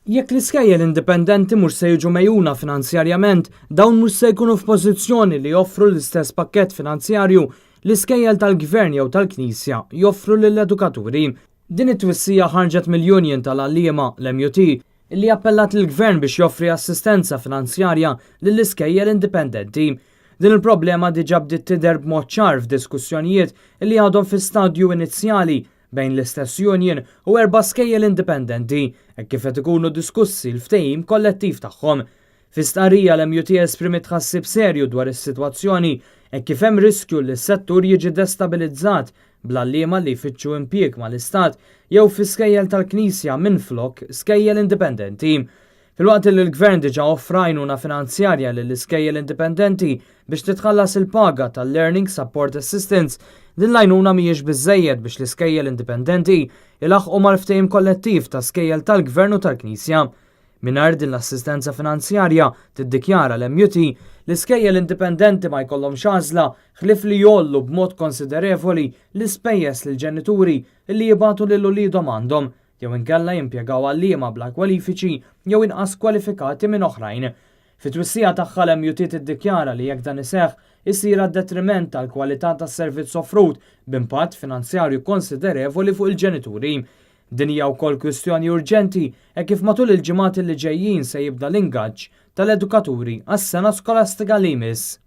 Jekk l-iskejjel indipendenti mhux se jiġu megħjuna finanzjarjament, dawn mhux se jkunu f'pożizzjoni li joffru l-istess pakkett finanzjarju li skejjel tal-gvern jew tal-Knisja joffru lill-edukaturi. Din it-twissija ħarġet mill-Union tal-Għalliema, l-MUT, illi appellat lill-gvern biex joffri assistenza finanzjarja lill-iskejjel indipendenti. Din il-problema diġà bdiet tidher b'mod ċar f'diskussjonijiet li għadhom fi stadju inizjali bejn l-istess union u erba' skejjel indipendenti, e kif qed ikunu diskussi l-ftehim kollettiv tagħhom. Fi stqarrija, l-MUT esprimiet tħassib serju dwar is-sitwazzjoni e kif hemm riskju li s-settur jiġi destabilizzat bl-għalliema li jfittxu impjieg mal-istat jew fi skejjel tal-Knisja minflok skejjel indipendenti. Filwaqt li l-gvern diġa offra għajnuna finanzjarja lill-iskejjel indipendenti biex titħallas il-paga tal-Learning Support Assistants, din l-għajnuna mhijiex biżejjed biex l-iskejjel indipendenti ilaħqu mal-ftehim kollettiv ta' skejjel tal-gvern u tal-Knisja. Mingħajr din l-assistenza finanzjarja, tiddikjara l-MUT, l-iskejjel indipendenti ma jkollhomx għażla ħlief li jgħollu b'mod konsiderevoli l-ispejjeż lill-ġenituri li jibagħtu lil uliedhom għandhom jew inkella jimpjegaw għalliema bla kwalifiċi jew inqas kwalifikati minn oħrajn. Fit-twissija tagħha, l-MUT tiddikjara li jekk dan iseħħ, isir għad-detriment tal-kwalità tas-servizz offrut b'impatt finanzjarju konsiderevoli fuq il-ġenituri. Din hija wkoll kwistjoni urġenti e kif matul il-ġimgħat li ġejjin se jibda l-ingaġġ tal-edukaturi għas-sena skolastika li jmiss.